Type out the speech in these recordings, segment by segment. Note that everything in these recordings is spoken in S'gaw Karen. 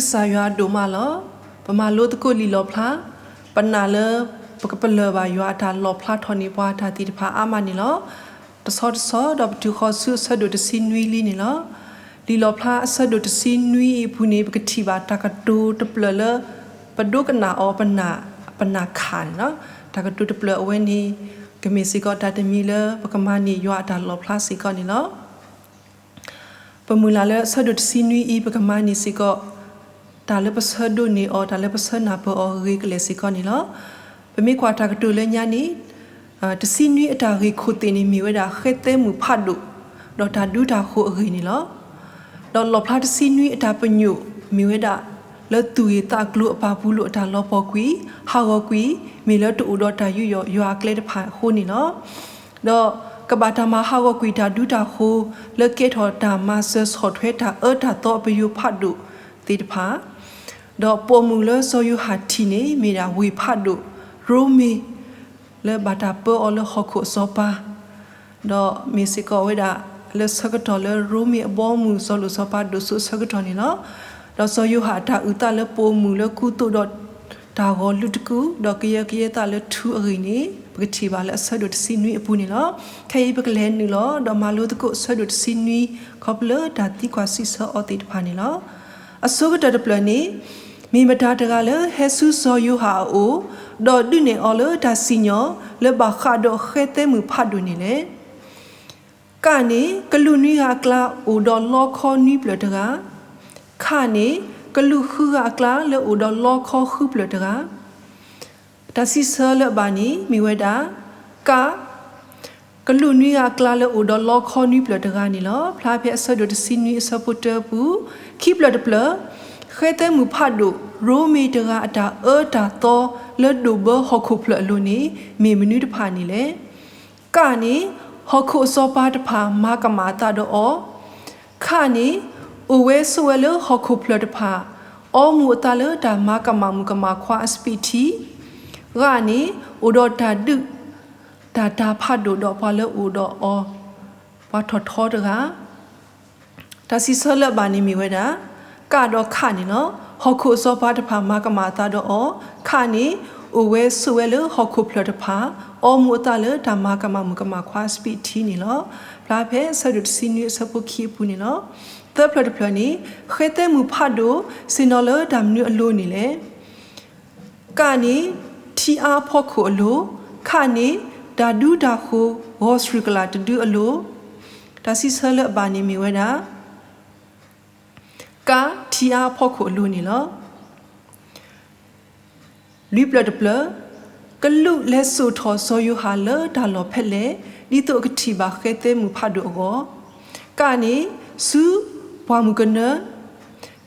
ကစၢ်ယွၤဒိၣ်မးလီၤ. ပမၤလိသကိးလံာ်လီၣ်ဖျါ, ပနာ်လၢ ပကပလၢၢ်ဘၣ်ယွၤအတၢ်လီၣ်ဖျါထီၣ်န့ၢ်ပှၤတၢ်သ့ၣ်တဖၣ်အါမးန့ၣ်လီၤ. တဆီတဆီဒီးပတုၤဃီၤဆူအဆၢဒိၣ်တဆံနွံလံန့ၣ်လီၤ. လံာ်လီၣ်ဖျါအဆၢဒိၣ်တဆံနွံအံၤအပူၤန့ၣ် ပကထံၣ်ဘၣ်တၢ်ကတိၤတဖျၢၣ်လၢ ပဒိကနၣ်အီၤ ပနာ်, ပနာ်ခၣ်န့ၣ်လီၤ. တၢ်ကတိၤတဖျၢၣ်အဝဲန့ၣ် ကမ့ၢ်စ့ၢ်ကီးတၢ်တမံၤလၢပကမၤန့ၢ်ယွၤအတၢ်လီၣ်ဖျါစ့ၢ်ကီးန့ၣ်လီၤ. ပမုၢ်လၢ်လၢအဆၢဒိၣ်တဆံနွံအံၤ ပကမၤန့ၢ်စ့ၢ်ကီး တၢ်လၢပဆၢဒိးန့ၢ်အီၤ တၢ်လၢပဆၢနၢ်ပၢၢ်အီၤဂ့ၤကလဲာ်စ့ၢ်ကီးန့ၣ်လီၤ. ပမ့ၢ်ကွၢ်တၢ်ကတိၤလၢညါန့ၣ် တဆံနွံအတၢ်ဂ့ၢ်ခိၣ်သ့ၣ်န့ၣ် မ့ၢ်ဝဲဒၣ်ဃဲသဲမုၢ်ဖးဒိၣ် ဒီးတၢ်ဒူတၢ်ဃိၤအဂ့ၢ်န့ၣ်လီၤ. ဒီးလီၣ်ဖျါတဆံနွံအတၢ်ပညိၣ်မ့ၢ်ဝဲဒၣ် လၢသူၣ်ဂ့ၢ်သးကျိၤအပာ်ပူၤလိာ်အတၢ်လီၤပှီၢ်ကွံာ်, ဟးဂီၤကွံာ်, မ့ၢ်လၢတအိၣ်ဒီးတၢ်ယူးယီၣ်ယွၤအကျဲတဖၣ်အဃိန့ၣ်လီၤ. ဒီးကဘၣ်တၢ်မၤဟးဂီၤကွံာ်တၢ်ဒူတၢ်ဃိၤ လၢကဲထီၣ်တၢ်မၤစၢၤဆီၣ်ထွဲတၢ်အၢတၢ်သီအပယိၤဖးဒိၣ်သ့ၣ်တဖၣ် ဒီးပိာ်မုၣ်လၢစီၤယိၤဟၣ်ထံၣ်န့ၣ် မ့ၢ်ဒၣ်ဝ့ၢ်ဖးဒိၣ် ရိမ့ၤ လၢဘၣ်တၢ်ပၢအီၤလၢဟီၣ်ခိၣ်အစီၤပၤ ဒီးမ့ၢ်စ့ၢ်ကီးဝဲဒၣ် လၢဆၢကတီၢ်လၢရိမ့ၤအဘီအမုၢ်စီၤလိၣ်စီၤပၤဒိၣ်စိအဆၢကတီၢ်န့ၣ်လီၤ. ဒီးစီၤယိၤဟၣ်အတၢ်အုၣ်သးလၢပိာ်မုၣ်လၢကူသိးဒီးတၢ်ဂီၤလုးတကူၣ် ဒီးကယၢကယဲသးလၢထူအဂ့ၢ်န့ၣ် ပကထံၣ်ဘၣ်လၢအဆၢဒိၣ်တဆံနွံအပူၤန့ၣ်လီၤ. ခဲအံၤပကလဲၤနုာ်လီၤ ဒီးမၤလိသကိးအဆၢဒိၣ်တဆံနွံ ခီဖျိလၢတၢ်သံကွၢ်စံးဆၢအီၤသ့ၣ်တဖၣ်န့ၣ်လီၤ. အဆိကတၢၢ်တဖျၢၣ်န့ၣ် မ့ၢ်မတၤတဂၤလၢဟဲဆူစီၤယိၤဟၣ်အအိၣ် ဒီးဒုးနဲၣ်အီၤလၢတၢ်စံၣ်ညီၣ်လၢဘၣ်ဃးဒီးဃဲသဲမုၢ်ဖးဒိၣ်န့ၣ်လဲၣ်. က န့ၣ် ကလူးနွံဂၤအကျါအိၣ်ဒီးလီခီနွံဖျၢၣ်တဂၤ, ခ န့ၣ် ကလူးဃုဂၤအကျါလၢအိၣ်ဒီးလီခီဃုဖျၢၣ်တဂၤ, တၢ်စံးဆၢလၢအဘၣ်န့ၣ် မ့ၢ်ဝဲဒၣ် က ကလူးနွံဂၤအကျါလၢအိၣ်ဒီးလီခီနွံဖျၢၣ်တဂၤန့ၣ်လီၤ. ဖျါဖဲအဆၢဒိၣ်တဆံနွံအဆၢဖိတၢအပူၤ, ခံဖျၢၣ်တဖျၢၣ်, ဃဲသဲမုၢ်ဖးဒိၣ် ရိမ့ၤတဂၤအတၢ်အၢတၢ်သီလၢဒိၣ်ဘၢဟီၣ်ခိၣ်ဖျၢၣ်အလိၤန့ၣ် မ့ၢ်မနုၤတဖၣ်န့ၣ်လဲၣ်. က န့ၣ် ဟီၣ်ခိၣ်အစီၤပၤတဖၣ်မၤကမၣ်အသးဒီးအီၤ, ခ န့ၣ် အိၣ်ဝဲဆိးဝဲလၢဟီၣ်ခိၣ်ဖျၢၣ်တဖၣ် အီမူၤအသးလၢတၢ်မၤကမၣ်မုၣ်ကမၣ်ခွါအစပံးထံ, ဂ န့ၣ် အိၣ်ဒီးတၢ်ဒုးတၢ်တၤဖးဒိၣ်ဒီးပှၤလၢအအိၣ်ဒီးအီၤ ပှၤထီၣ်ထီတဂၤ တၢ်စံးဆၢလၢအဘၣ်န့ၣ်မ့ၢ်ဝဲဒၣ် က ဒီး ခ န့ၣ်လီၤ. ဟီၣ်ခိၣ်အစီၤပၤတဖၣ်မၤကမၣ်အသးဒီးအီၤ, ခ န့ၣ် အိၣ်ဝဲဆိးဝဲလၢဟီၣ်ခိၣ်ဖျၢၣ်တဖၣ် အီမူၤအသးလၢတၢ်မၤကမၣ်မုၣ်ကမၣ်ခွါအစပံးထံန့ၣ်လီၤ. ဖျါဖဲအဆၢဒိၣ်တဆံနွံအဆၢဖိခံအပူၤန့ၣ်လီၤ. သၢဖျၢၣ်တဖျၢၣ်န့ၣ် ဃဲသဲမုၢ်ဖးဒိၣ် ဆ့ၣ်နီၤလၢတၢ်မနုၤအလိၤန့ၣ်လဲၣ်. က န့ၣ် ထံအါအဖီခိၣ်အလိၤ, ခ န့ၣ် တၢ်ဒူတၢ်ဃိၤ ဂီၤစရူၢ်ကလာ်တဒုအလိၤ, တၢ်စံးဆၢလၢအဘၣ်န့ၣ်မ့ၢ်ဝဲဒၣ် က ထံအါအဖီခိၣ်အလိၤန့ၣ်လီၤ. လွံၢ်ဖျၢၣ်တဖျၢၣ်, ကလူးလဲၤစိာ်ထီၣ်စီၤယိၤဟၣ်လၢတၢ်လီၢ်ဖဲလဲၣ် ဒ်သိးအကထံၣ်ဘၣ်ဃဲသဲမုၢ်ဖးဒိၣ်အဂီၢ်, က န့ၣ် ဆူပှၢ်မုၢ်ကနၢ,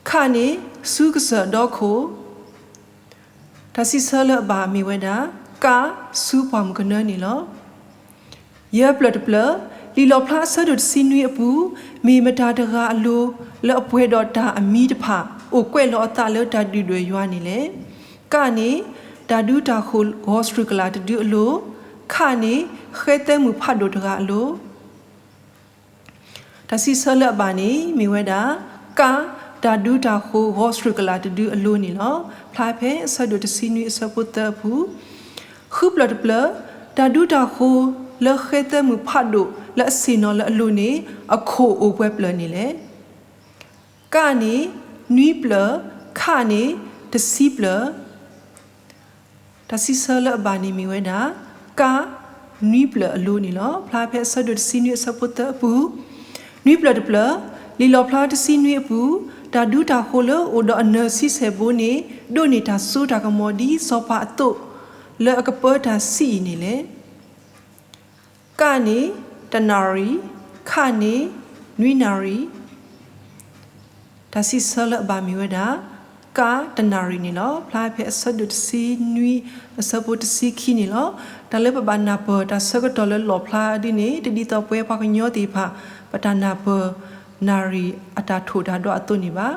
ခ န့ၣ် ဆူကစၢၢ်ဒီခိၣ် တၢ်စံးဆၢလၢအဘၣ်မ့ၢ်ဝဲဒၣ် က ဆူပှၢ်မုၢ်ကနၢန့ၣ်လီၤ. ယဲၢ်ဖျၢၣ်တဖျၢၣ်, လံာ်လီၣ်ဖျါအဆၢဒိၣ်တဆံနွံအပူၤ, မ့ၢ်မတၤတဂၤအလိၤ လၢအပှဲၤဒီးတၢ်အမံၤတဖၣ် အိၣ်ကွဲးလီၤအသးလၢတၢ်ဒုၣ်ဒွဲၣ်ယွၤန့ၣ်လဲၣ်. က န့ၣ် တၢ်ဒူတၢ်ဃိၤဂီၤစရူၢ်ကလာ်တဒုအလိၤ, ခ န့ၣ် ဃဲသဲမုၢ်ဖးဒိၣ်တဂၤအလိၤ တၢ်စံးဆၢလၢအဘၣ်န့ၣ် မ့ၢ်ဝဲဒၣ် က တၢ်ဒူတၢ်ဃိၤဂီၤစရူၢ်ကလာ်တဒုအလိၤန့ၣ်လီၤ. ဖျါဖဲအဆၢဒိၣ်တဆံနွံအဆၢဖိသၢအပူၤ, ဃုဖျၢၣ်တဖျၢၣ်, တၢ်ဒူတၢ်ဃိၤလၢဃဲသဲမုၢ်ဖးဒိၣ်လၢအဆ့ၣ်နီၤလၢအလိၤန့ၣ် အခိၣ်အိၣ်ပှဲၤဖျၢၣ်န့ၣ်လဲၣ်. က န့ၣ် နွံဖျၢၣ်, ခ န့ၣ် တဆံဖျၢၣ် တၢ်စံးဆၢလၢအဘၣ်န့ၣ်မ့ၢ်ဝဲဒၣ် က နွံဖျၢၣ်အလိၤန့ၣ်လီၤ. ဖျါဖဲအဆၢဒိၣ်တဆံနွံအဆၢဖိသၢအပူၤ, နွံဖျၢၣ်တဖျၢၣ်, လံာ်လီၣ်ဖျါတဆံနွံအပူၤ, တၢ်ဒူတၢ်ဃိၤလၢအိၣ်ဒီးအနၢၤဆံဆဲၣ်ဘိန့ၣ် ဒိးန့ၢ်တၢ်စိတၢ်ကမီၤဒ်စီၤပၤအသိး လၢအကပၢတၢ်ဆံးအံၤန့ၣ်လဲၣ်. က န့ၣ် တနၣ်ရံၣ်, ခ န့ၣ် နွံနၣ်ရံၣ် တၢ်စံးဆၢလၢအဘၣ်မ့ၢ်ဝဲဒၣ် က တနၣ်ရံၣ်န့ၣ်လီၤ. ဖျါဖဲအဆၢဒိၣ်တဆံနွံ အဆၢဖိတဆံခံန့ၣ်လီၤ. တၢ်လၢပဘၣ်နၢ်ပၢၢ်တၢ်ဆၢကတီၢ်လၢလီၣ်ဖျါဒ်န့ၣ် တဒ်သိးပဝဲပှၤကညီသ့ၣ်တဖၣ် ပတၢ်နၢ်ပၢၢ်နၣ်ရံၣ်အတၢ်ထိၣ်တၢ်ဒွးအသိးန့ၣ်ဘၣ်.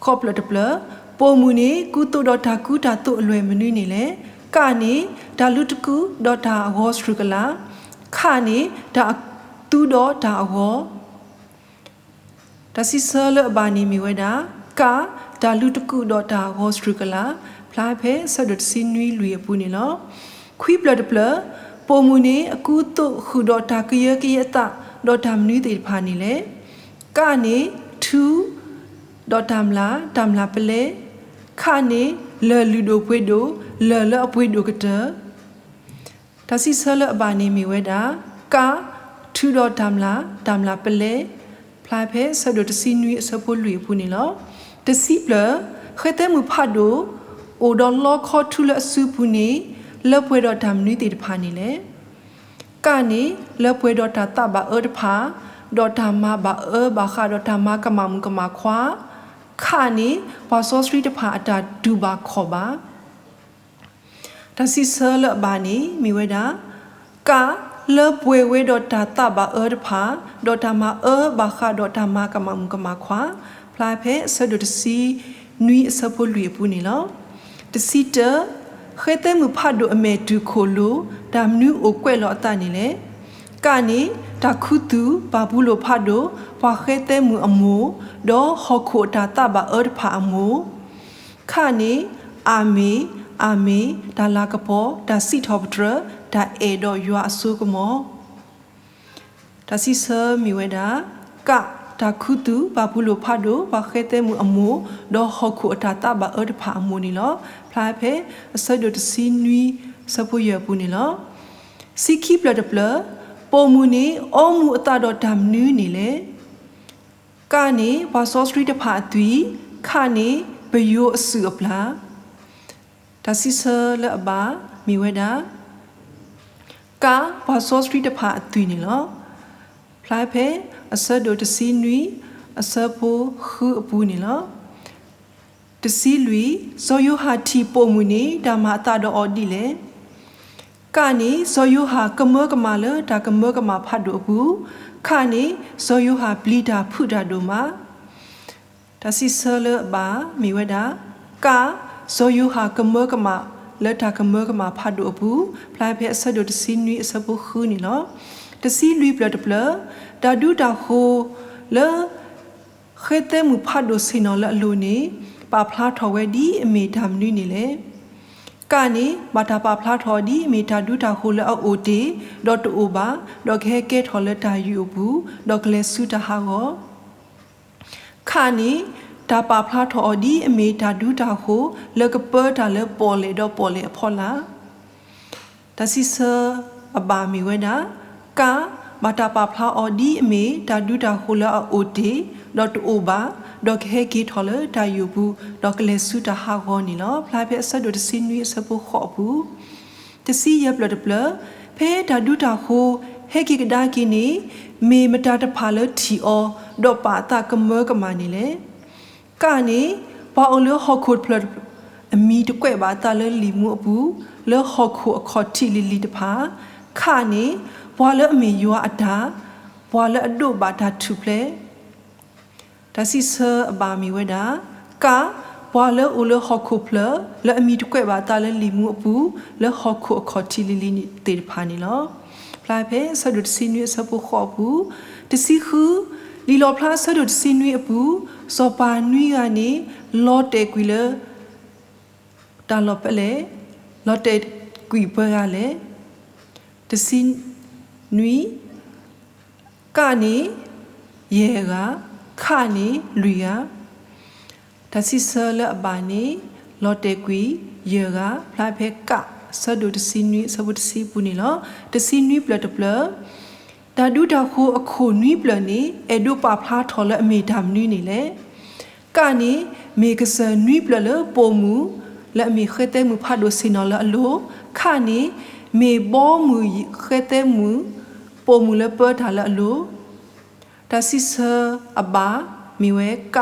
ဃိးဖျၢၣ်တဖျၢၣ်, ပိာ်မုၣ်န့ၣ် ကူသိးဒီးတၢ်ကူတၢ်သိးအလွဲၢ်မနုၤန့ၣ်လဲၣ်. က န့ၣ် တၢ်လူၤတကူဒီးတၢ်အဂီၤစရူၢ်ကလာ်, ခ န့ၣ် တၢ်အသူဒီးတၢ်အဂီၤ တၢ်စံးဆၢလၢအဘၣ်န့ၣ်မ့ၢ်ဝဲဒၣ် က တၢ်လုးတကူာ်ဒီးတၢ်ဂီၤစရူးကလာ်, ဖျါဖဲအဆၢဒိၣ်တဆံနွံလွံၢ်အပူၤန့ၣ်လီၤ. ခွံဖျၢၣ်တဖျၢၣ်, ပိာ်မုၣ်န့ၣ် အကူအသိးဃုာ်ဒီးတၢ်ကယၢကယဲအသး, ဒီးတၢ်မနုၤသ့ၣ်တဖၣ်န့ၣ်လဲၣ်. က န့ၣ် ထူ ဒီးတၢ်မျၢ်, တၢ်မျၢ်ပလဲ, ခ န့ၣ် လၢၢ်လုၢ်ဒိၣ်ပှ့ၤဒိၣ်, လၢၢ်လၢအပှ့ၤဒိၣ်ကတၢၢ် တၢ်စံးဆၢလၢအဘၣ်န့ၣ်မ့ၢ်ဝဲဒၣ်, က, ထူဒီးတၢ်မျၢ်, တၢ်မျၢ်ပလဲ, ဖျါဖဲအဆၢဒိၣ်တဆံနွံအဆၢဖိလွံၢ်အပူၤန့ၣ်လီၤ. တဆံဖျၢၣ်, ဃဲသဲမုၣ်ဖးဒိၣ် အိၣ်ဒီးလီခီထူလၢအစုပူၤန့ၣ် လၢပှဲၤဒီးတၢ်မနုၤသ့ၣ်တဖၣ်န့ၣ်လဲၣ်. က န့ၣ် လၢပှဲၤဒီးတၢ်သးဘၣ်အၢတဖၣ်, ဒီးတၢ်မၤဘၣ်အၢဘၣ်ဃးဒီးတၢ်မၤကမၣ်မုၣ်ကမၣ်ခွါ, ခ န့ၣ် ပှၤစီဆှံတဖၣ်အတၢ်တူၢ်ဘၣ်ခီၣ်ဘၣ် တၢ်စံးဆၢလၢအဘၣ်န့ၣ် မ့ၢ်ဝဲဒၣ်, က, လၢပှဲၤဝဲဒီးတၢ်သးဘၣ်အၢတဖၣ်, ဒီးတၢ်မၤအၢဘၣ်ဃးဒီးတၢ်မၤကမၣ်မုၣ်ကမၣ်ခွါ, ဖျါဖဲအဆၢဒိၣ်တဆံနွံအဆၢဖိလွံၢ်အပူၤန့ၣ်လီၤ. တဆံတၢ, ဃဲသဲမုၣ်ဖးဒိၣ်အမဲာ်တူၢ်ခိၣ်လိၤ, တၢ်မနုၤအိၣ်ကွဲးလီၤအသးန့ၣ်လဲၣ်. က န့ၣ် တၢ်ခူသူၣ် ဘၤဘူလိၣ်ဖးဒိၣ် ပှၤဃဲသဲမုၣ်အမိၢ်, ဒီးဟီၣ်ခိၣ်အတၢ်သးဘၣ်အၢတဖၣ်အမိၢ် ခ န့ၣ် အၤမ့ၣ်, အၤမ့ၣ်, တၢ်လၤကပီၤ, တၢ်စံးထီၣ်ပတြၢၤ, တၢ်အဲၣ်ဒီးယွၤအစိကမီၤ တၢ်စံးဆၢမ့ၢ်ဝဲဒၣ်, က, တၢ်ခူသူၣ် ဘၤဘူလိၣ်ဖးဒိၣ် ပှၤဃဲသဲမုၣ်အမိၢ်, ဒီးဟီၣ်ခိၣ်အတၢ်သးဘၣ်အၢတဖၣ်အမိၢ်န့ၣ်လီၤ. ဖျါဖဲအဆၢဒိၣ်တဆံနွံ အဆၢဖိယဲၢ်အပူၤန့ၣ်လီၤ. တဆံခံဖျၢၣ်တဖျၢၣ်, ပိာ်မုၣ်န့ၣ် အီမူၤအသးဒီးတၢ်မနုၤန့ၣ်လဲၣ်. က န့ၣ် ပှၤစီဆှံတဖၣ်အသွံၣ်, ခ န့ၣ် ပယိၤအစုၣ်အပျၢ် တၢ်စံးဆၢလၢအဘၣ် မ့ၢ်ဝဲဒၣ်, က, ပှၤစီဆှံတဖၣ်အသွံၣ်န့ၣ်လီၤ. ဖျါဖဲအဆၢဒိၣ်တဆံနွံ အဆၢဖိဃုအပူၤန့ၣ်လီၤ. တဆံလွံၢ်, စီၤယိၤဟၣ်ထံၣ်ပိာ်မုၣ်န့ၣ် တၢ်မၤအသးဒီးအီၤဒ်လဲၣ်. က န့ၣ် စီၤယိၤဟၣ်ကမၢကမၣ်လၢတၢ်ကမၢကမၣ်ဖးဒိၣ်အပူၤ, ခ န့ၣ် စီၤယိၤဟၣ်ပျံၤတၢ်ဖုးတၢ်ဒိၣ်မး တၢ်စံးဆၢလၢအဘၣ်မ့ၢ်ဝဲဒၣ်, က, စီၤယိၤဟၣ်ကမၢကမၣ်လၢတၢ်ကမၢကမၣ်ဖးဒိၣ်အပူၤ, ဖျါဖဲအဆၢဒိၣ်တဆံနွံအဆၢဖိဃုန့ၣ်လီၤ. တဆံလွံၢ်ဖျၢၣ်တဖျၢၣ်, တၢ်ဒူတၢ်ဃိၤလၢ ဃဲသဲမုၣ်ဖးဒိၣ်ဆ့ၣ်နီၤလၢအလိၤန့ၣ် ပာ်ဖျါထီၣ်ဝဲဒ်အမ့ၢ်တၢ်မနုၤန့ၣ်လဲၣ်. က န့ၣ် ဘၣ်တၢ်ပာ်ဖျါထီၣ်အီၤဒ်အမ့ၢ်တၢ်ဒူတၢ်ဃိၤလၢအအိၣ်တ့ၢ်, ဒီးတအိၣ်ဘၣ်, ဒီးကဟဲကဲထီၣ်လၢတၢ်ယုၢ်အပူၤ, ဒီးကလဲၤဆူတၢ်ဟးဂီၤ ခ န့ၣ် တၢ်ပာ်ဖျါထီၣ်အီၤဒ်အမ့ၢ်တၢ်ဒူတၢ်ဃိၤလၢကပၢတၢ်လၢပီၣ်လဲၣ်ဒီးပီၣ်လဲၣ်အဖီလာ်. တၢ်စံးဆၢအဘၣ်မ့ၢ်ဝဲဒၣ်, က, ဘၣ်တၢ်ပာ်ဖျါအီၤဒ်အမ့ၢ်တၢ်ဒူတၢ်ဃိၤလၢအအိၣ်တ့ၢ်, ဒီးတအိၣ်ဘၣ်, ဒီးကဟဲက့ၤထီၣ်လၢတၢ်ယုၢ်အပူၤ, ဒီးကလဲၤဆူတၢ်ဟးဂီၤန့ၣ်လီၤ. ဖျါဖဲအဆၢဒိၣ်တဆံနွံအဆၢဖိဃိးအပူၤ တဆံယဲၢ်ဖျၢၣ်တဖျၢၣ်, ဖဲတၢ်ဒူတၢ်ဃိၤဟဲက့ၤကဒါက့ၤန့ၣ်, မ့ၢ်မတၤတဖၣ်လၢထံၣ်အီၤ, ဒီးပာ်အသးကမၢကမၣ်န့ၣ်လဲၣ်. က န့ၣ် ပှၤအိၣ်လၢဟီၣ်ခိၣ်တဖျၢၣ် အမံၤတကွဲးဘၣ်အသးလၢလံာ်မူအပူၤ, လၢဟီၣ်ခိၣ်အခီၣ်ထံးလံၤလံၤတဖၣ်, ခ န့ၣ် ပှၤလၢအမ့ၢ်ယွၤအတၢ်, ပှၤလၢအဒိးဘၣ်တၢ်ထူၣ်ဖျဲး တၢ်စံးဆၢအဘၣ်မ့ၢ်ဝဲဒၣ်, က, ပှၤလၢအိၣ်လၢဟီၣ်ခိၣ်ဖျၢၣ် လၢအမံၤတကွဲးဘၣ်အသးလၢလံာ်မူအပူၤ, လၢဟီၣ်ခိၣ်အခီၣ်ထံးလံၤလံၤသ့ၣ်တဖၣ်န့ၣ်လီၤ. ဖျါဖဲအဆၢဒိၣ်တဆံနွံအဆၢဖိဃိးအပူၤ, တဆံဃု, လံာ်လီၣ်ဖျါအဆၢဒိၣ်တဆံနွံအပူၤ, စီၤပၤနွံဂၤန့ၣ် လီၤတဲာ်ကွံာ်လၢ တၢ်လီၢ်ဖဲလဲၣ်, လီၤတဲာ်ကွံာ်ပှဲၤဂၤလဲၣ်. တဆံနွံ, က န့ၣ် ယဲၢ်ဂၤ, ခ န့ၣ် လွံၢ်ဂၤ. တၢ်စံးဆၢလၢအဘၣ်န့ၣ် လီၤတဲာ်ကွံာ်ယဲၢ်ဂၤ, ဖျါဖဲက အဆၢဒိၣ်တဆံနွံ အဆၢဖိတဆံအပူၤန့ၣ်လီၤ. တဆံနွံဖျၢၣ်တဖျၢၣ်, တၢ်ဒူတၢ်ဃိၤအခိၣ်နွံဖျၢၣ်န့ၣ် အဲၣ်ဒိးပာ်ဖျါထီၣ်လၢအမ့ၢ်တၢ်မနုၤန့ၣ်လဲၣ်. က န့ၣ် မ့ၢ်ကစၢၢ်နွံဖျၢၣ်လၢပိာ်မုၣ် လၢအမ့ၢ်ဃဲသဲမုၣ်ဖးဒိၣ်ဆ့ၣ်နီၤလၢအလိၤ, ခ န့ၣ် မ့ၢ်ဘီမုၢ်ဃဲသဲမုၣ် ပိာ်မုၣ်လၢပၢတၢ်လၢအလိၤ. တၢ်စံးဆၢအဘၣ်မ့ၢ်ဝဲ က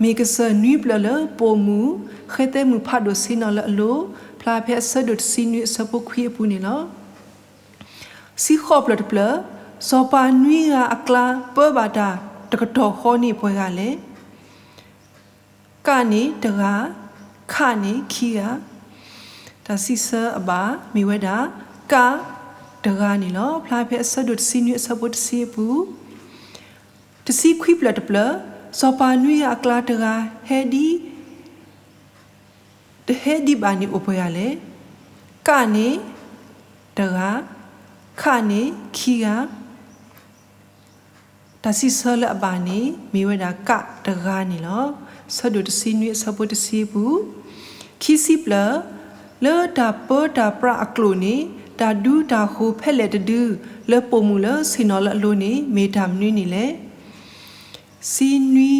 မ့ၢ်ကစၢၢ်နွံဖျၢၣ်လၢပိာ်မုၣ် ဃဲသဲမုၣ်ဖးဒိၣ်ဆ့ၣ်နီၤလၢအလိၤ, ဖျါဖဲအဆၢဒိၣ်တဆံနွံအဆၢဖိခွံအပူၤန့ၣ်လီၤ. တဆံဃိးဖျၢၣ်တဖျၢၣ်, စီၤပၤနွံဂၤအကျါ ပၢဘၣ်တၢ်တကတီၢ်ဃီန့ၣ်ပှဲၤဂၤလဲၣ်. က န့ၣ် တဂၤ, ခ န့ၣ် ခံဂၤ. တၢ်စံးဆၢအဘၣ်မ့ၢ်ဝဲဒၣ်, က တဂၤန့ၣ်လီၤ. ဖျါဖဲအဆၢဒိၣ်တဆံနွံအဆၢဖိတဆံအပူၤ တဆံခွံဖျၢၣ်တဖျၢၣ်, စီၤပၤနွံဂၤအကျါတဂၤဟဲဒ် တဟဲဒံးဘၣ်န့ၣ်အိၣ်ပှဲၤဂၤလဲၣ်. က န့ၣ် တဂၤ, ခ န့ၣ် ခံဂၤ, တၢ်စံးဆၢလၢအဘၣ်န့ၣ် မ့ၢ်ဝဲဒၣ်က တဂၤန့ၣ်လီၤ. ဆၢဒိၣ်တဆံနွံအဆၢဖိတဆံအပူၤ, ခံဆံပျၢၢ်, လၢတၢ်ပၢတၢ်ပြးအကျိာ်န့ၣ် တၢ်ဒူတၢ်ဃိၤဖဲလဲၣ်တဒု လၢပိာ်မုၣ်လၢဆ့ၣ်နီၤလၢအလိၤန့ၣ် မ့ၢ်တၢ်မနုၤန့ၣ်လဲၣ်. ဆံနွံ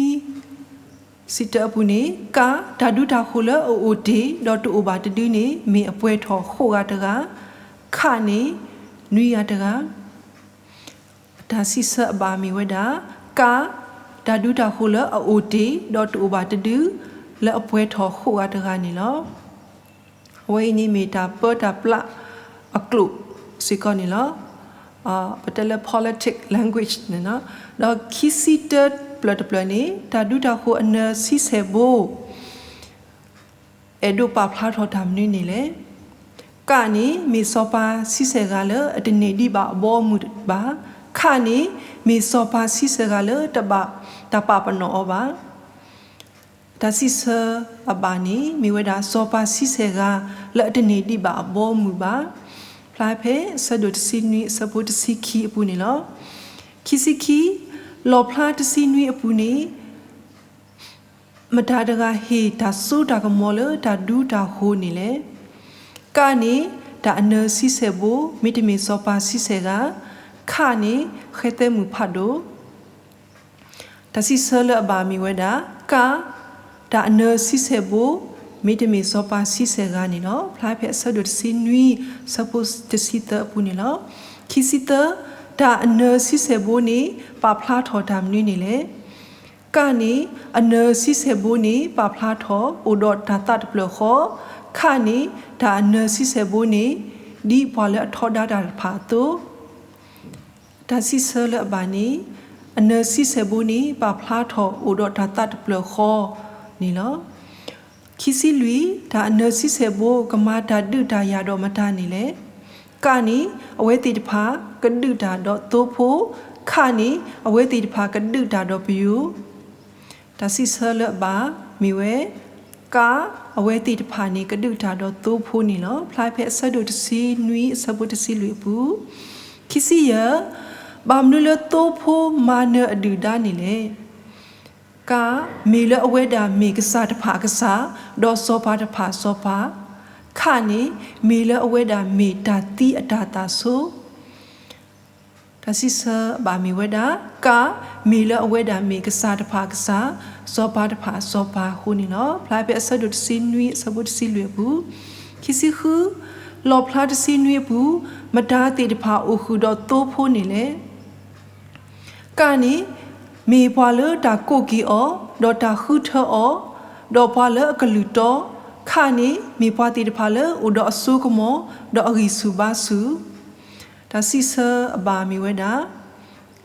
ဆံတၢအပူၤန့ၣ် က တၢ်ဒူတၢ်ဃိၤလၢအအိၣ်တ့ၢ်ဒီးတအိၣ်ဘၣ်တဒုန့ၣ် မ့ၢ်အပှဲၤထီၣ်ဃိးဂၤတဂၤ, ခ န့ၣ် နွံဂၤတဂၤ. အတၢ်စံးဆၢအဘၣ်မ့ၢ်ဝဲဒၣ် က တၢ်ဒူတၢ်ဃိၤလၢအအိၣ်တ့ၢ်ဒီးတအိၣ်ဘၣ်တဒု လၢအပှဲၤထီၣ်ဃိးဂၤတဂၤန့ၣ်လီၤ. အဝဲအံၤန့ၣ်မ့ၢ်တၢ်ပၢတၢ်ပြးအကျိာ်စ့ၢ်ကီးန့ၣ်လီၤ. ပတဲလၢ politic language န့ၣ်လီၤ. ဒီးခံဆံတၢပျၢၢ်တပျၢၢ်န့ၣ် တၢ်ဒူတၢ်ဃိၤအနၢၤဆံဆဲၣ်ဘိ အဲၣ်ဒိးပာ်ဖျါထီၣ်တၢ်မနုၤန့ၣ်လဲၣ်. က န့ၣ် မ့ၢ်စီၤပၤဆံဆဲၣ်ဂၤလၢအတန့ၢ်ဒံးဘၣ်အဘီအမုၢ်ဘၣ်. ခ န့ၣ် မ့ၢ်စီၤပၤဆံဆဲၣ်ဂၤလၢတဘၣ်တၢ်ပာ်ပနီၣ်အီၤဘၣ်. တၢ်စံးဆၢအဘၣ်န့ၣ် မ့ၢ်ဝဲဒၣ်စီၤပၤဆံဆဲၣ်ဂၤ လၢအတန့ၢ်ဒံးဘၣ်အဘီအမုၢ်ဘၣ်. ဖျါဖဲအဆၢဒိၣ်တဆံနွံအဆၢဖိတဆံခံအပူၤန့ၣ်လီၤ. ခံဆံခံ, လီၣ်ဖျါတဆံနွံအပူၤန့ၣ် မတၤတဂၤဟ့ၣ်တၢ်စိတၢ်ကမီၤလၢတၢ်ဒူတၢ်ဃိၤန့ၣ်လဲၣ်. က န့ၣ် တၢ်အနၢၤဆံဆဲၣ်ဘိ မ့တမ့ၢ်စီၤပၤဆံဆဲၣ်ဂၤ, ခ န့ၣ် ဃဲသဲမုၣ်ဖးဒိၣ်. တၢ်စံးဆၢလၢအဘၣ်မ့ၢ်ဝဲဒၣ် က တၢ်အနၢၤဆံဆဲၣ်ဘိ မ့တမ့ၢ်စီၤပၤဆံဆဲၣ်ဂၤန့ၣ်လီၤ. ဖျါဖဲအဆၢဒိၣ်တဆံနွံ ဆၢဖိတဆံသၢအပူၤန့ၣ်လီၤ. ခံဆံသၢ, တၢ်အနၢၤဆံဆဲၣ်ဘိန့ၣ် ပာ်ဖျါထီၣ်တၢ်မနုၤန့ၣ်လဲၣ်. က န့ၣ် အနၢၤဆံဆဲၣ်ဘိန့ၣ် ပာ်ဖျါထီၣ်အိၣ်ဒီးတၢ်သးတဖျၢၣ်ဃီ, ခ န့ၣ် တၢ်အနၢၤဆံဆဲၣ်ဘိန့ၣ် ဒ်ပှၤလၢအထီဒါတၢ်တဖၣ်အသိး တၢ်စံးဆၢလၢအဘၣ်န့ၣ် အနၢၤဆံဆဲၣ်ဘိန့ၣ် ပာ်ဖျါထီၣ်အိၣ်ဒီးတၢ်သးတဖျၢၣ်ဃီန့ၣ်လီၤ. ခံဆံလွံၢ်, တၢ်အနၢၤဆံဆဲၣ်ဘိ ကမၤတၢ်ဒုးတၢ်ယၤဒီးမတၤန့ၣ်လဲၣ်. က န့ၣ် အဝဲသ့ၣ်တဖၣ်ကဒုးတၢ်ဒီးသိဖိ, ခ န့ၣ် အဝဲသ့ၣ်တဖၣ်ကဒုးတၢ်ဒီးပယိၤ တၢ်စံးဆၢလၢအဘၣ်မ့ၢ်ဝဲ က အဝဲသ့ၣ်တဖၣ်န့ၣ် ကဒုးတၢ်ဒီးသိဖိန့ၣ်လီၤ. ဖျါဖဲအဆၢဒိၣ်တဆံနွံ အဆၢဖိတဆံလွံၢ်အပူၤ, ခံဆံယဲၢ်, ဘၣ်မနုၤလၢသိဖိမၤနၢၤအဒုၣ်ဒါန့ၣ်လဲၣ်. က မ့ၢ်လၢအဝဲဒၣ်မ့ၢ်ကစၢ်တဖၣ်အကစၢ်, ဒီးစီၤပၤတဖၣ်စီၤပၤ, ခ န့ၣ် မ့ၢ်လၢအဝဲဒၣ်မ့ၢ်တၢ်သံအတၢ်သးဆိ တၢ်စံးဆၢဘၣ်မ့ၢ်ဝဲဒၣ် က မ့ၢ်လၢအဝဲဒၣ်မ့ၢ်ကစၢ်တဖၣ်အကစၢ်, စီၤပၤတဖၣ်အစီၤပၤအဃိန့ၣ်လီၤ. ဖျါဖဲအဆၢဒိၣ်တဆံနွံ အဆၢဖိတဆံလွံၢ်အပူၤ, ခံဆံဃု, လီၣ်ဖျါတဆံနွံအပူၤ, မတၤသ့ၣ်တဖၣ်အိၣ်ဃုာ်ဒီးသိဖိန့ၣ်လဲၣ်. က န့ၣ် မ့ၢ်ပှၤလၢတၢ်ကိးက့ၤအီၤ, ဒီးတၢ်ဃုထၢအီၤ, ဒီးပှၤလၢအကလုၢ်တီ, ခ န့ၣ် မ့ၢ်ပှၤသ့ၣ်တဖၣ်လၢအိၣ်ဒီးအစိကမီၤ, ဒီးအဂံၢ်ဆူၣ်ဘါဆူၣ် တၢ်စံးဆၢအဘၣ်မ့ၢ်ဝဲဒၣ်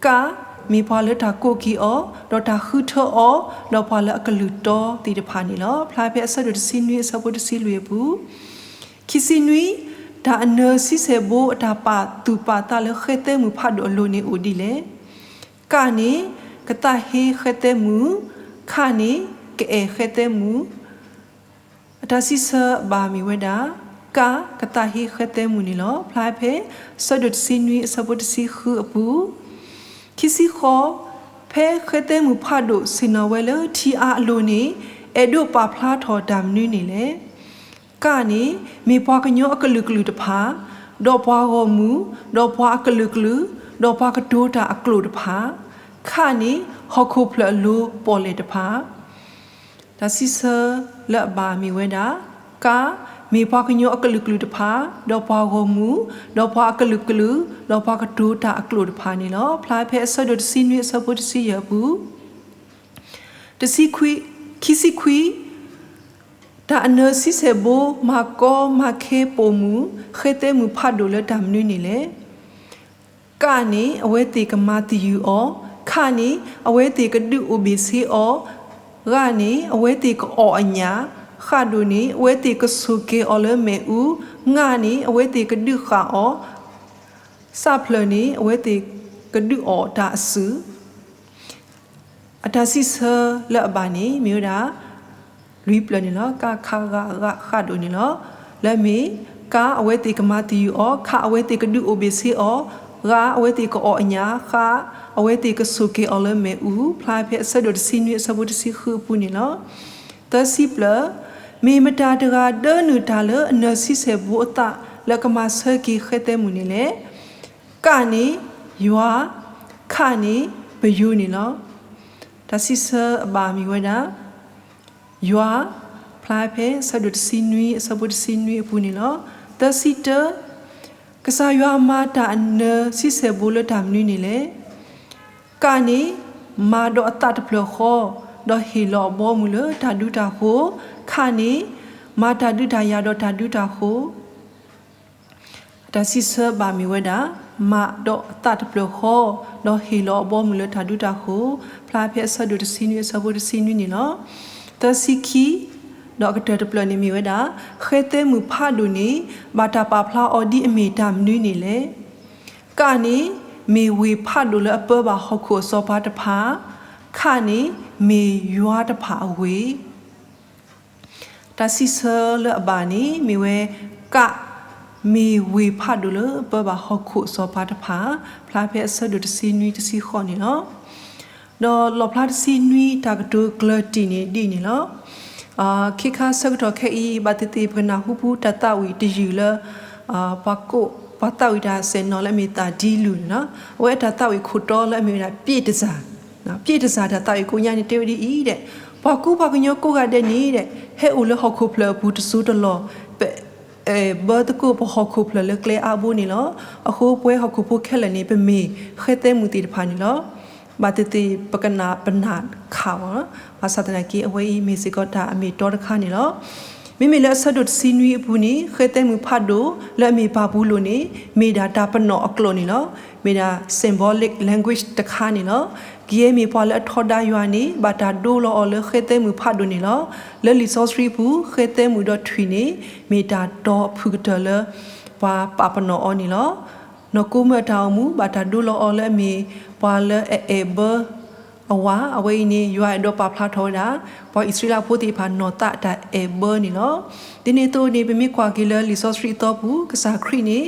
က မ့ၢ်ပှၤလၢတၢ်ကိးက့ၤအီၤ, ဒီးတၢ်ဃုထၢအီၤ, ဒီးပှၤလၢအကလုၢ်တီသ့ၣ်တဖၣ်န့ၣ်လီၤ. ဖျါဖဲအဆၢဒိၣ်တဆံနွံ အဆၢဖိတဆံလွံၢ်အပူၤ, ခံဆံနွံ, တၢ်အနၢၤဆံဆဲၣ်ဘိအတၢ်ပာ်သူၣ်ပာ်သးလၢဃဲသဲမုၣ်ဖးဒိၣ်အလိၤန့ၣ်အိၣ်ဒ်လဲၣ်. က န့ၣ် ကသးဟ့ဃဲသဲမုၣ်, ခ န့ၣ် ကအဲၣ်ဃဲသဲမုၣ် အတၢ်စံးဆၢဘၣ်မ့ၢ်ဝဲဒၣ် က ကသးဟ့ဃဲသဲမုၣ်န့ၣ်လီၤ. ဖျါဖဲဆၢဒိၣ်တဆံနွံ အဆၢဖိတဆံဃုအပူၤ, ခံဆံဃိး, ဖဲဃဲသဲမုၣ်ဖးဒိၣ်ဆ့ၣ်နီၤဝဲလၢထံအါအလိၤန့ၣ် အဲၣ်ဒိးပာ်ဖျါထီၣ်တၢ်မနုၤန့ၣ်လဲၣ်. က န့ၣ် မ့ၢ်ပှၤကညီအကလုာ်ကလုာ်တဖၣ်, ဒီးပှၤဂီၢ်မုၢ်, ဒီးပှၤအကလုာ်ကလုာ်, ဒီးပှၤကတိၤတၢ်အကျိာ်တဖၣ်, ခ န့ၣ် ဟီၣ်ခိၣ်ဖျၢၣ်အလိၤပီၣ်လဲၣ်တဖၣ် တၢ်စံးဆၢလၢအဘၣ်မ့ၢ်ဝဲဒၣ် က မ့ၢ်ပှၤကညီအကလုာ်ကလုာ်တဖၣ်, ဒီးပှၤဂီၢ်မုၢ်, ဒီးပှၤအကလုာ်ကလုာ်, ဒီးပှၤကတိၤတၢ်အကျိာ်တဖၣ်န့ၣ်လီၤ. ဖျါဖဲအဆၢဒိၣ်တဆံနွံ အဆၢဖိတဆံယဲၢ်အပူၤ, တဆံခွံ, ခံဆံခွံ, တၢ်အနၢၤဆံဆဲၣ်ဘိ မၤကီမၤခဲပိာ်မုၣ် ဃဲသဲမုၣ်ဖးဒိၣ်လၢတၢ်မနုၤန့ၣ်လဲၣ်. က န့ၣ် အဝဲသ့ၣ်ကမၤသယုၢ်အီၤ, ခ န့ၣ် အဝဲသ့ၣ်ကဒုးအိၣ်ဘ့ၣ်ဆ့အီၤ, ဂ န့ၣ် အဝဲသ့ၣ်ကအီၣ်အညၣ်, ဃ ဒိၣ် န့ၣ် အဝဲသ့ၣ်ကဆိၣ်ကဲၤအီၤလၢမ့ၣ်အူ, င န့ၣ် အဝဲသ့ၣ်ကဒုးဃာ်အီၤ, စးဖျၢၣ် န့ၣ် အဝဲသ့ၣ်ကဒုးအီၣ်တၢ်အစုၣ် အတၢ်စံးဆၢလၢအဘၣ်န့ၣ် မ့ၢ်ဝဲဒၣ် လွံၢ်ဖျၢၣ်န့ၣ်လီၤ. က ခ ဂ ဃ ဒိၣ်န့ၣ်လီၤ. လၢအမ့ၢ် က အဝဲသ့ၣ်ကမၤသယုၢ်အီၤ, ခ အဝဲသ့ၣ်ကဒုးအိၣ်ဘ့ၣ်ဆ့အီၤ, ဂ အဝဲသ့ၣ်ကအီၣ်အညၣ်, ဃ အဝဲသ့ၣ်ကဆိၣ်က့ၤအီၤလၢမ့ၣ်အူ, ဖျါဖဲအဆၢဒိၣ်တဆံနွံအဆၢဖိတဆံဃုအပူၤန့ၣ်လီၤ. သၢဆံဖျၢၣ်, မ့ၢ်မတၤတဂၤဒၢနုာ်တၢ်လၢအနၢၤဆံဆဲၣ်ဘိအသးလၢကမၤဆၢက့ၤဃဲသဲမုၣ်န့ၣ်လဲၣ်. က န့ၣ် ယွၤ, ခ န့ၣ် ပယိၤန့ၣ်လီၤ. တၢ်စံးဆၢအဘၣ်မ့ၢ်ဝဲဒၣ် ယွၤ, ဖျါဖဲဆၢဒိၣ်တဆံနွံအဆၢဖိတဆံနွံအပူၤန့ၣ်လီၤ. သၢဆံတၢ, ကစၢ်ယွၤမၤတၢ်အနၢၤဆံဆဲၣ်ဘိလၢတၢ်မနုၤန့ၣ်လဲၣ်. က န့ၣ် မၤဒီးအသးတဖျၢၣ်ဃီ, ဒီးဟ့ၣ်လီၤအဘီအမုၢ်လၢတၢ်ဒူတၢ်ဃိၤ, ခ န့ၣ် မၤတၢ်ဒုးတၢ်ယၤဒီးတၢ်ဒူတၢ်ဃိၤ တၢ်စံးဆၢဘၣ်မ့ၢ်ဝဲဒၣ် မၤဒီးအသးတဖျၢၣ်ဃီ, ဒီးဟ့ၣ်လီၤအဘီအမုၢ်လၢတၢ်ဒူတၢ်ဃိၤ, ဖျါဖဲအဆၢဒိၣ်တဆံနွံအဆၢဖိတဆံနွံန့ၣ်လီၤ. သၢဆံခံ, ဒီးအကတၢၢ်တဖျၢၣ်န့ၣ်မ့ၢ်ဝဲဒၣ် ဃဲသဲမုၣ်ဖးဒိၣ်န့ၣ် ဘၣ်တၢ်ပာ်ဖျါအီၤဒ်အမ့ၢ်တၢ်မနုၤန့ၣ်လဲၣ်. က န့ၣ် မ့ၢ်ဝ့ၢ်ဖးဒိၣ်လၢအပၢဘၣ်ဟီၣ်ခိၣ်အစီၤပၤတဖၣ်, ခ န့ၣ် မ့ၢ်ယွၤတဖၣ်အဝ့ၢ် တၢ်စံးဆၢလၢအဘၣ်န့ၣ် မ့ၢ်ဝဲ က မ့ၢ်ဝ့ၢ်ဖးဒိၣ်လၢပၢဘၣ်ဟီၣ်ခိၣ်အစီၤပၤတဖၣ်, ဖျါဖဲအဆၢဒိၣ်တဆံနွံတဆံဃိးန့ၣ်လီၤ. ဒီးလီၣ်ဖျါတဆံနွံတၢ်ကတိၤကျၢၤတံၢ်န့ၣ်ဒ်အံၤန့ၣ်လီၤ. ခ့ခါဆၢကတီၢ်ခဲအံၤ ဘၣ်သ့ၣ်သ့ၣ်ပကနၢ်ဟူပူၤတၢ်သးဝံၣ်တယုၢ်လၢ ပှၤကိး ပှၤသးဝံၣ်တၢ်ဆဲးနီၤလၢအမ့ၢ်သးဒ်လူၢ်န့ၣ်လီၤ. အဝဲအတၢ်သးဝံၣ်ခိၣ်တီလၢအမ့ၢ်ဝဲဒၣ် ပြည့်တန်ဆာ ပြည့်တန်ဆာ တၢ်သးဝံၣ်ကိးညါန့ၣ်တဲဝဲဒ်အံၤဒီး ပှၤကူပှၤကညီကိးဂၤဒဲးန့ၣ်ဒီး ဟဲအိၣ်လၢဟီၣ်ခိၣ်ဖျၢၣ်အပူၤတစိၢ်တလီၢ်, ပအဲၣ်ဘၢသကိးပဟီၣ်ခိၣ်ဖျၢၣ်လၢကျဲအါဘိန့ၣ်လီၤ. အဃိပဝဲဟီၣ်ခိၣ်ဖိခဲလၢာ်န့ၣ် ပမ့ၢ်ဃဲသဲမုၣ်သ့ၣ်တဖၣ်န့ၣ်လီၤ. ဘၣ်သ့ၣ်သ့ၣ်ပကနၣ်ပနၢ်ခးအီၤ, ဘၣ်ဆၣ်သနာ်က့ အဝဲအံၤမ့ၢ်စ့ၢ်ကီးတၢ်အမ့ၢ်တီတခါန့ၣ်လီၤ. မ့မ့ၢ်လၢအဆၢဒိၣ်တဆံနွံအပူၤန့ၣ် ဃဲသဲမုၣ်ဖးဒိၣ်လၢအမ့ၢ်ပၢ်ပူၤလိာ်န့ၣ် မ့ၢ်ဒၣ်တၢ်ပနီၣ်အကျိာ်န့ၣ်လီၤ. မ့ၢ်ဒၣ် symbolic language တခါန့ၣ်လီၤ. ကယဲၢ်မ့ၢ်ပှၤလၢအထီဒါယွၤန့ၣ် ဘၣ်တၢ်ဒိလီၤအီၤလၢဃဲသဲမုၣ်ဖးဒိၣ်န့ၣ်လီၤ. လၢလံာ်စီဆှံအပူၤ ဃဲသဲမုၣ်ဒီးထွံၣ်န့ၣ် မ့ၢ်တၢ်တီအဖုၣ်ကတၢၢ်လၢ ပှၤပာ်ပနီၣ်အီၤန့ၣ်လီၤ. နီၢ်ကိမၢၢ်အတၢ်အိၣ်မူ ဘၣ်တၢ်ဒိလီၤအီၤလၢအမ့ၢ် ပှၤလၢအအဲၣ်ဘၢ အဝၤ, အဝဲအံၤန့ၣ် ယွၤအဲၣ်ဒိးပာ်ဖျါထီၣ်ဝဲဒၣ် ပှၤအံၣ်စရ့လးဖိသ့ၣ်တဖၣ်နီၢ်သးတၢ်အဲၣ်ဘၢန့ၣ်လီၤ. ဒ်န့ၣ်အသိးန့ၣ် ပမ့ၢ်ကွၢ်က့ၤလၢလံာ်စီဆှံအသီပူၤ ကစၢ်ခရံာ်န့ၣ်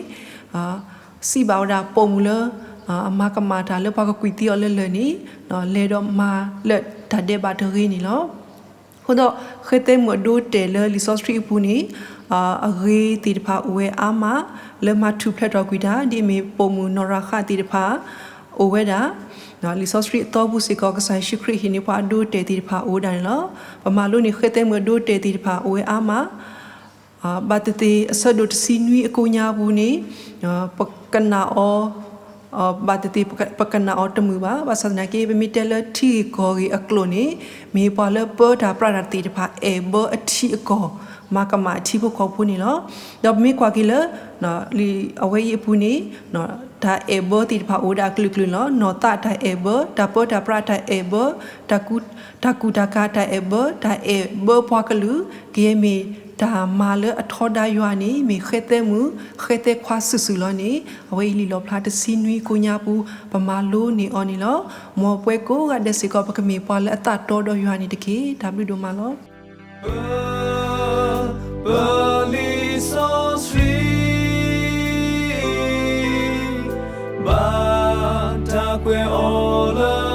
စံးဘၣ်ဝဲဒၣ်ပိာ်မုၣ်လၢ အမၤကမၣ်တၢ်လၢပှၤကကွံာ်သံအီၤလၢလၢၢ်န့ၣ် လဲၤဒီးမၤလၢတၢ်ဒဲးဘးတဂ့ၤန့ၣ်လီၤ. အဃိဒီး ဃဲသဲမုၣ်အဒိအတဲာ်လၢလံာ်စီဆှံအပူၤန့ၣ် အဂ့ၤသ့ၣ်တဖၣ်အိၣ်ဝဲအါမး လၢမၤထူၣ်ဖျဲးထီၣ်ကွံာ်တၢ် ဒ်အမ့ၢ်ပိာ်မုၣ်နီၢ်ရၤဃးသ့ၣ်တဖၣ် အိၣ်ဝဲဒၣ် လံာ်စီဆှံအသီပူၤစ့ၢ်ကီး ကစၢ်ယ့ၣ်ၡူးခရံာ်ဟ့ၣ်န့ၢ်ပှၤအဒိအတဲာ်သ့ၣ်တဖၣ်အိၣ်ဝဲဒၣ်န့ၣ်လီၤ. ပမၤလိန့ၣ် ဃဲသဲမုၣ်အဒိအတဲာ်သ့ၣ်တဖၣ်အိၣ်ဝဲအါမး ဘၣ်သ့ၣ်သ့ၣ်အဆၢဒိၣ်တဆံနွံအကိးညါပူၤန့ၣ် ပကနၣ်အီၤ ဘၣ်သ့ၣ်သ့ၣ် ပကနၣ်အီၤတမုာ်ဘၣ်. ဘၣ်ဆၣ်သနာ်က့ ပမ့ၢ်တဲလၢထံဂ့ၢ်ကီၢ်ဂ့ၢ်အကျိာ်န့ၣ် မ့ၢ်ပှၤလၢပၢတၢ်ပြးတၢ်သ့ၣ်တဖၣ် အဲၣ်ဘၢအထံအကီၢ် မၤကမၣ်အထံဖိကီၢ်ဖိန့ၣ်လီၤ. ဒီးပမ့ၢ်ကွၢ်က့ၤလၢ အဝဲအံၤအပူၤန့ၣ် တၢ်အဲၣ်ဘၢသ့ၣ်တဖၣ်အိၣ်ဝဲဒၣ်အကလုာ်ကလုာ်လီၤ. နီၢ်သးတၢ်အဲၣ်ဘၢ, တၢ်ပၢတၢ်ပြးတၢ်အဲၣ်ဘၢ, တၢ်ကူတၢ်ကၤတၢ်အဲၣ်ဘၢ, တၢ်အဲၣ်ဘၢပှၤကလုာ်, ကယဲၢ်မ့ၢ်တၢ်မၤလၢအထီဒါယွၤန့ၣ် မ့ၢ်ဃဲသဲမုၣ်, ဃဲသဲခွါစုာ်စုာ်လီၤန့ၣ် အဝဲအံၤလံာ်လီၣ်ဖျါတဆံနွံကိးညါပူၤ ပမၤလိန့ၢ်အီၤန့ၣ်လီၤ. မ်ပဝဲကိးဂၤဒဲးစ့ၢ်ကီး ပကမ့ၢ်ပှၤလၢအသးတီဒီးယွၤန့ၣ်တက့ၢ်. တၢ်ဘျုးဒိၣ်မးလီၤ. ပလံာ်စီဆှံ ဘၣ်တၢ်ကွဲးအီၤလၢ